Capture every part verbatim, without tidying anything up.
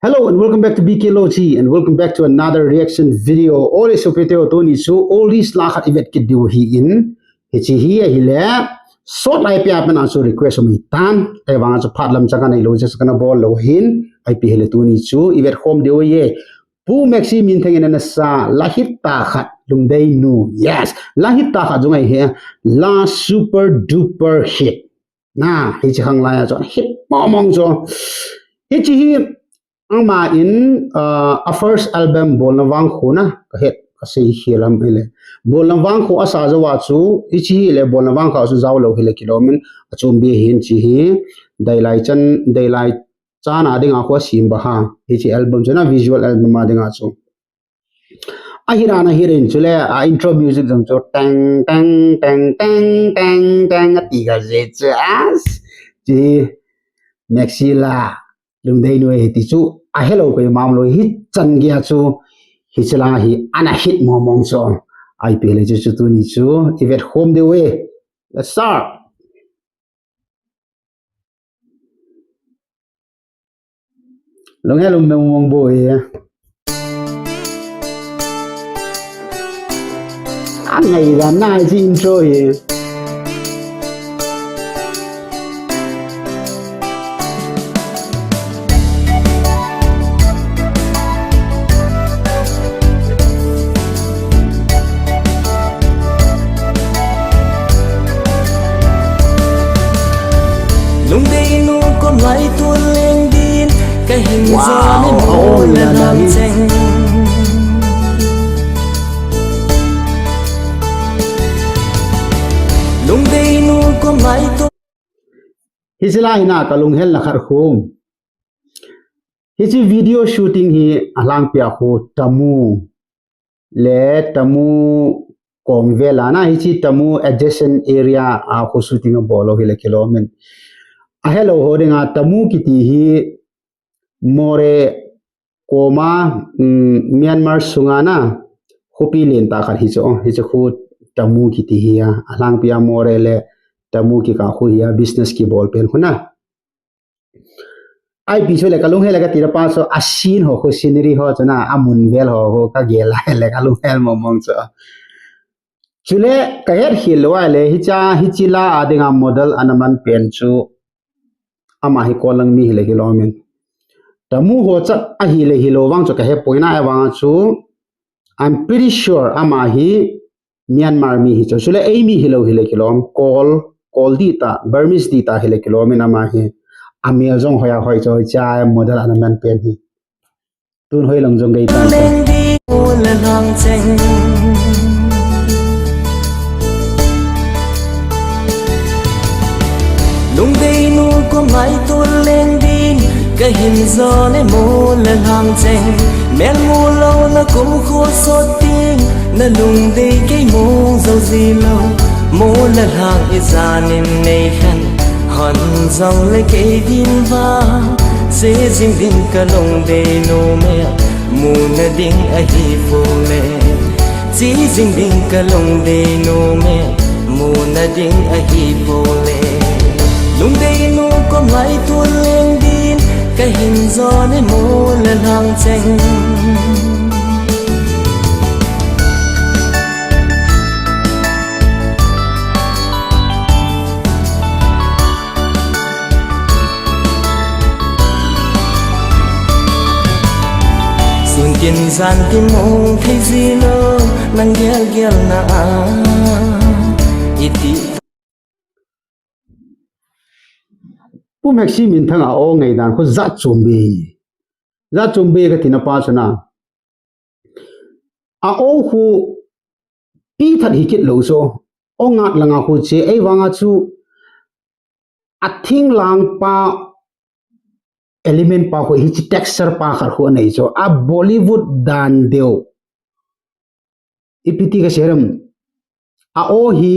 Hello and welcome back to B K Logi and welcome back to another reaction video. Ole sopite ho, tuni chu oldies la khat i vet kit diu ahin. Hiche hi ahile, sot lai pia pen a chu request um ahitan. Ahivang a chu phat lam chang kanei lou, just kana bol lou ahin. Ipi hile tuni chu i vet khom diu ahi. Pu Maxi Minthang in ana sa la hit tah khat, Lungdei Nu. Yes, la hit tah khat jong ahi. La super duper hit. Na, hiche khang lai a chu hit mong mong chu. Hiche hi ama in, uh, a first album Bolna Vangkho na, ka het, ka sei khel am ile. Bolna Vangkho a sa jou a chu, hiche hi le Bolna Vangkho a chu jao lou hile kilom in, achom be hin hiche hi, Deilai chan, Deilai chan a dinga khu asem ba ha. Hiche album chu na, visual album a dinga chu. Ahira na hirin chule, a intro music jong chu tang, tang, tang, tang, tang, tang, ati kha je chu as. Chi Maxi la, Lungdei Nu ahi ti chu, ahelou koi mam lou hichan gei a chu, hiche la hi, ana hit mong mong chu. Ipi le chu chu tuni chu, i vet khom diu ahi. Let's start. Lunghel um mong mong bou e. Angai da na ji intro e. Lungdei Nu kom lai tun leng din, ka hin Wow, zo ne mo oh, la yeah, lang nice. Cheng. Lungdei Nu kom lai tun. Hiche la hi na ka lunghel na khat khum. Hiche video shooting hi alangpia khu Tamu. Le Tamu kong vel a na, hiche Tamu adjacent area a khu shooting abol u hile kilom in. Ahelou ho dinga Tamu kiti hi Moreh koma, um, Myanmar sunga na, khopi len tah khat hi chu, hiche khu Tamu kiti hi a, alangpia Moreh le Tamu kikah khu hi a, business kibol pen khu na. Ipi chu le ka lunghel le ka ti le pa chu a scene ho khu scenery ho chu na a mun vel ho khu ka gel le ka lunghel mong mong chu. Chule ka het khel lou a le hiche, hiche la a dinga model ana man pen chu ama hi kol lang mi hile kilom in. Tamu ho chat ahi le hilou vang chu ka hepoi na ahivang chu I'm pretty sure ama hi Myanmar mi hi chu. Chule ei mi hilou hile kilom, Kol, Kol di ta, Burmese di ta hile kilom in ama hi. Amel jong hoi a hoi chu, hiche model ana man pen hi. Tun hoi lang jong gei ta. Leng di la lang cheng. Lungdei Nu kom lai tun leng din, ka hin zo ne mo la lang cheng. Mel mu lou na kum khu sot ding, na lungdei kei mu zo ji lou. Mo la lang i jan in nei khan, hon jong le kei din va. Che jing ding ka Lungdei Nu me, mu na ding ahi pole. Che jing ding ka Lungdei Nu me, mu na ding ahi pole. Lungdei Nu kom lai tun leng din, ka hin zo ne mo la lang cheng. Sun kin jan kin mong thei ji lou, nang gel gel na a, iti. Pu Maxi Minthang a o ngaidan khu jat chom be. Jat chom be ka tina pa chu na. A o khu pi that hi kit lou chu. O ngat langa khu che, ahivanga chu a thing lang pa element pa khu hiche texture pa khat khu anei chu. A Bollywood dan deu. Ipi ti ka sei ham. A o hi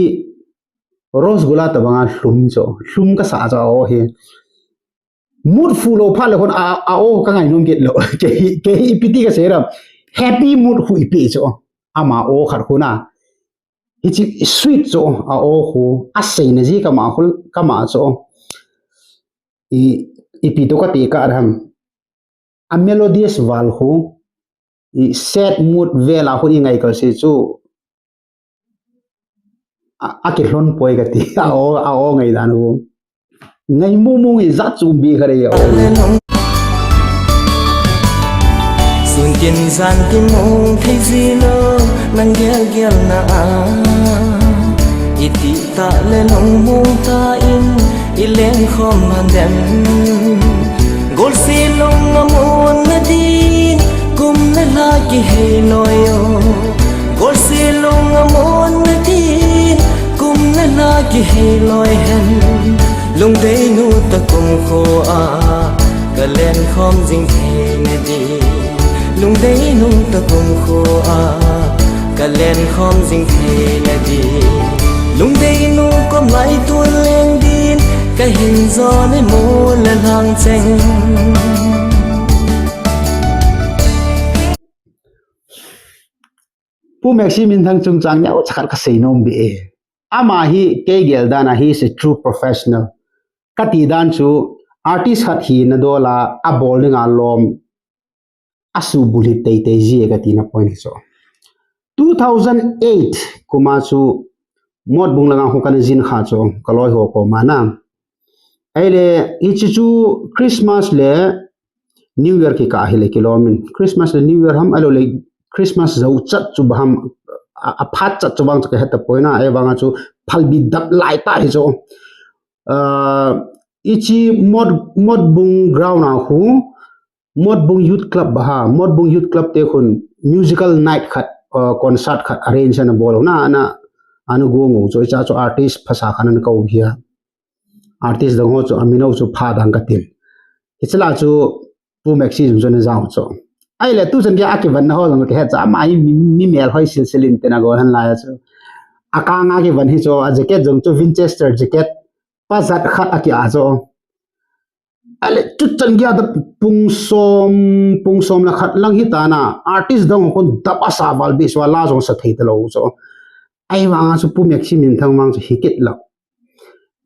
rosgulla tabanga lhum chu. Lhum ka sa chu a o hi. Mood full lou phat le khun a, a o ka ngai nom kit lou. Kei, kei ipi ti ka sei ham. Happy mood khu ipi chu. Ama o khat khu na. Hiche sweet chu a o khu. A sei na ji kama khu, kama chu. I, ipi to ka ti ka ham. a melodious val khu, i sad mood vel a khu i ngai kal se chu, a, a kilhon poi kati, a o, a o ngai dan khu. Ngai mu mu ngai za chu bi kha re o. Sun kin jan kin mong thei ji lo, nang gel gel na a. Iti ta le long mong ta in, i leng khom man dem. Gol si long a mon na din, kum na la ki hei loi o. Gol si long a mon na din, kum na la ki hei loi hen. Lungdei nu ta kum kho a, ka len khom jing thei na din. Lungdei nu ta kum kho a, ka len khom jing thei na din. Lungdei nu kom lai tun leng din, ka hin zo ne mo la lang cheng. Pu Maxi Minthang chungchang neo chakhat ka sei nom be e. Ama hi kei gel dan a, he is a true professional. Ka ti dan chu artist khat hi na dola a bol ding a lom a su bul hi tei tei ji e ka ti na point hi chu. Two thousand eight kum a chu Motbung langa hu ka na jin kha chu ka loi ho ko ma na. Ai le, i chi chu Christmas le New Year ki ka hi le kilom in. Christmas le New Year ham, ai lo le Christmas zo chat chu ba ham, a, a phat chat chu bang chu ka heta poina, ai bang chu phalbi dap lai ta hi chu. Ah, i chi Mot, Motbung ground a khu, Motbung Youth Club ba ha, Motbung Youth Club te khun musical night khat, ah, concert khat arrange na bol na, na, anu go ngo chu, i cha chu artist phasa khan an kau hia. Artist dang ho chu, a min ho chu pha dang ka tin. Hi chila chu, Pu Maxi jong chu na jao chu. Ai le tu chan kia a kivan na ho jong ka he cha, ama hi mi, mi mel hoi sil sil in te na go han lai chu. A ka nga kivan hi chu, a jacket jong chu Winchester jacket, pa zat khat a ki a chu. Ai le tu chan kia da pung som, pung som la khat lang hi ta na, artist dang ho kun dap a sa val bi swa la jong sa thei ta lo chu. Ai vang a chu Pu Maxi Minthang vang chu hi kit lo.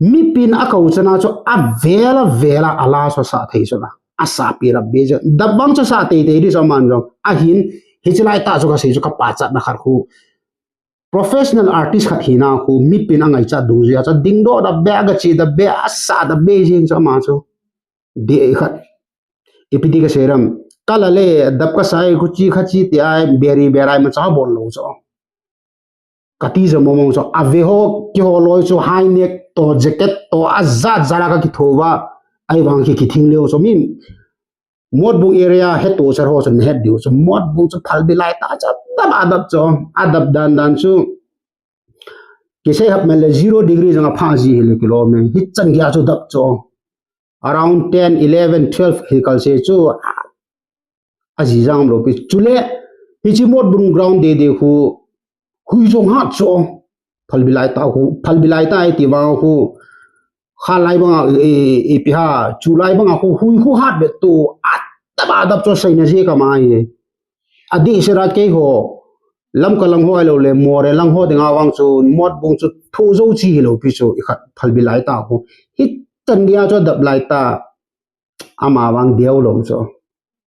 Mipin a kau chana chu a vela vela a la chu sa thei chu la. A sa pi rap bi chu. Dap bang chu sa tei tei di chu man jong. A hin hi chi lai ta chu ka sei chu ka pa chat na khat khu. Professional artist khat hi na khu mipin a ngai cha dung ji a chu ding do da be a ga chi da be a sa da be jing chu ma chu. Di khat. Ipi ti ka sei ram. Ka la le dap ka sai khu chi kha chi ti ai beri berai ma cha bol lo chu. Ka ti ja mong mong chu, a ve ho, ki ho loi chu, high neck to, jacket to, a zat zat a ka ki tho va, ai vang ki, ki thing leo chu, min, Motbung area he to sar ho chu, na het diu chu, Motbung chu, phalbi lai ta chu, dap a dap chu, a dap dan dan chu, ki sei hap men le zero degree jang a pha ji hi le kilom e, hi chan kia chu dap chu, around ten, eleven, twelve hi kal se chu, a, a ji jang lo pi. Chule, hi chi Motbung ground de de khu, hui jong hat chu. Phalbi lai ta khu, phalbi lai ta ai ti vang khu. Kha lai bang a, e, e, e, pi ha, chu lai bang a khu, hui khu hat be tu, a ta ba dap chu sei na ji ka mai. A di se rat kei ho. Lamka lang ho ai lo le, Moreh lang ho ding a vang chu, Motbung chu, thu zo chi hi lo pi chu, i khat phalbi lai ta khu. Hi chan dia chu dap lai ta. Ama vang deu lo chu.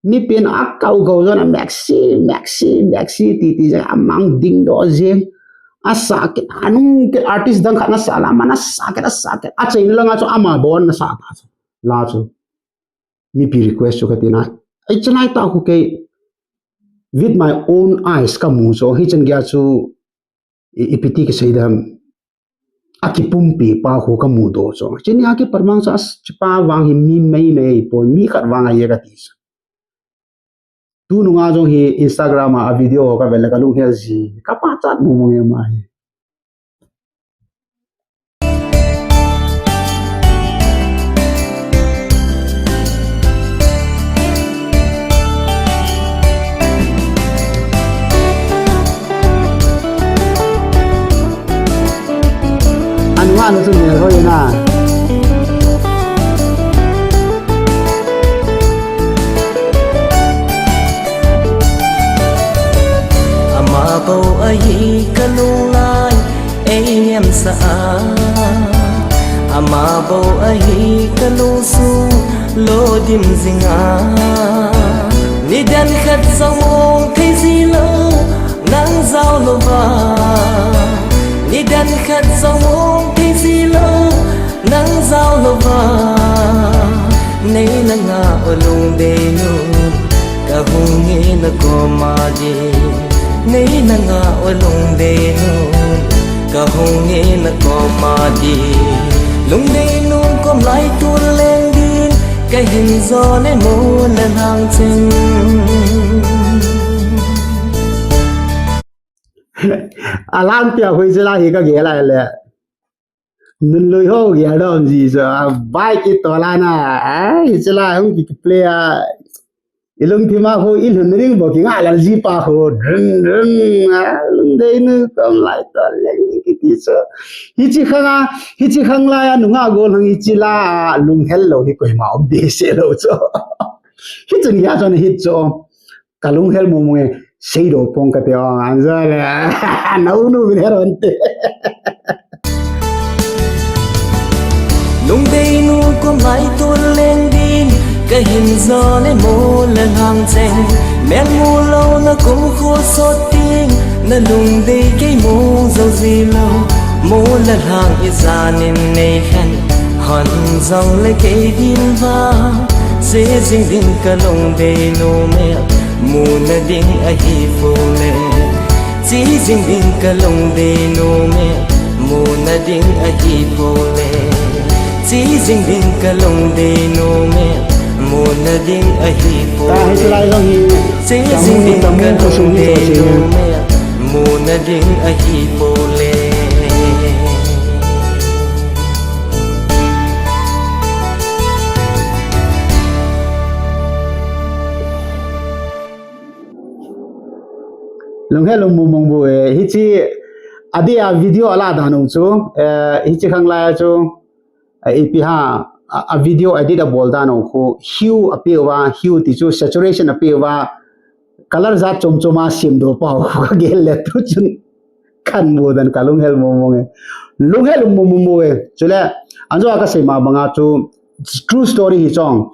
Mipin a kau kau jong a Maxi, Maxi, Maxi ti ti jong a mang ding do jeng. A sa kit, anung kit artist dang khat na sa la, man a sa kit, a sa kit. A chain langa chu ama bon na sa ta chu. La chu. Mipi request chu ka ti na. Ai chan ai ta khu kei with my own eyes ka mu chu. Hi chan kia chu i, ipi ti ka sei dam. A kipumpi pa khu ka mu do chu. Chini a kipat mang chu a s-, chi pa vang hi mi mei mei po, mi khat vang a ye ka ti chu. Tu nunga jong hi Instagram a, a video ho ka vel le ka lunghel ji, ka pa chat mu mu ye mai. Anu anu chu mel hoi na. Ama bou ahi ka lung lai, ei niam sa a. Ama bou ahi ka lung sung, lo dim jing a. Song mong ti si lo, nang zau lo va. Nei na nga o lungdei nu, ka hung e na koma di. Nei na nga o lungdei nu, ka hung e na koma di. Lungdei nu kom lai tu leng din, ka hin zo ne mo na lang cheng. Alang pia hui zela hi ka gela le. Nun lui ho gela dom ji so, a bai ki to la na. Ai, zela hung ki play a. Ilung thima ho ilung ring bo ki nga la ji pa ho. Drum, drum. A, lungdei nu kom lai to leng ki ti so. Hichi khang a, hichi khang la ya nu nga go lang hichi la, lunghel lo hi koima um de se lo so. Hichun ya so na hit so. Ka lunghel mong mong e, sei do pong ka te o, anza le, nau nu min heron te. Lungdei nu kom lai tu leng din, ka hin zo ne mo le lang cheng. Mel mu lo na kum khu so ting, na lungdei kei mo zo zi lo. Mo le lang i zanin nei khen, hon zong le kei din va. Che jing ding ka lungdei nu me, mu na ding ahi fu le. Che jing ding ka lungdei nu me, mu na ding ahi fu le. Che jing ding ka lungdei nu me, mu na ding ahi fu le. Che jing ding ka lungdei nu me, mu na ding ahi fu le. Lunghel lung mong mong bu e, hichi, adia video ala da no chu, eh, hichi khang la chu, eh, ipi ha, a, a video edit a bol da no khu, hue a pe uva, hue ti chu saturation a pe uva, color jat chom chom a sim do pa khu ka gel le tu chun. Khan mu dan ka lunghel mong mong e. Lunghel mong mong e. Chule, anzo ka sei ma banga chu true story hi chong.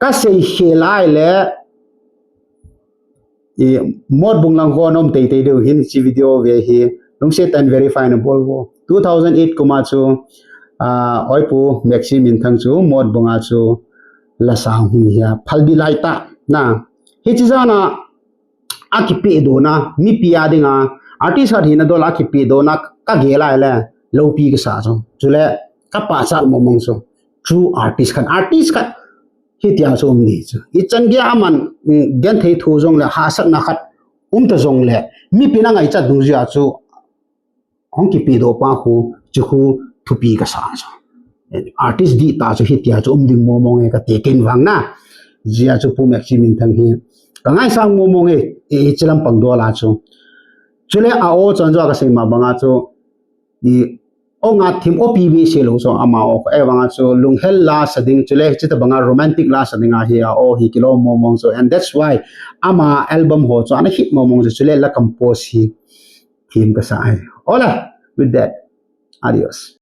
Ka sei he lai le, i, Motbung lang ho nom tei tei deu hin chi video ve hi. Lungset tan verify na bol vo. Two thousand eight kuma chu, a, Oipu Maxi Minthang chu Motbung a chu la sang hung hia. Phalbi lai ta. Na. Hichi zana a kipe dona, mipi a dinga, artist khat hina dol a kipe dona, ka gel a le, lopi ka sa chu. Chule, ka pachat mong mong chu. True artist khat, artist khat, hitia chu um ni chu. I chan gei a man, mm, gen thei thu zong le, hahsatna khat, um ta zong le, mipi na ngaichat dung zia chu, hong kipe do pa khu, chu khu thupi ka sa chu. Artist di ta chu hitia chu um ding mong mong e ka te ken vang na. Zia chu Pu Maxi Minthang hi. Ka ngaisang mong mong e, e, chilam pang do la chu. Chule a o chan zo ka sei ma banga chu. I o nga thim o pi bi se lo so ama o e vanga chu lunghel la sa ding chule chita banga romantic la sa ding a hi a o hi kilo mong mong so and that's why ama album ho chu ana hit mong mong chu chule la compose hi. Thim ka sa ai. Hola, with that, adios.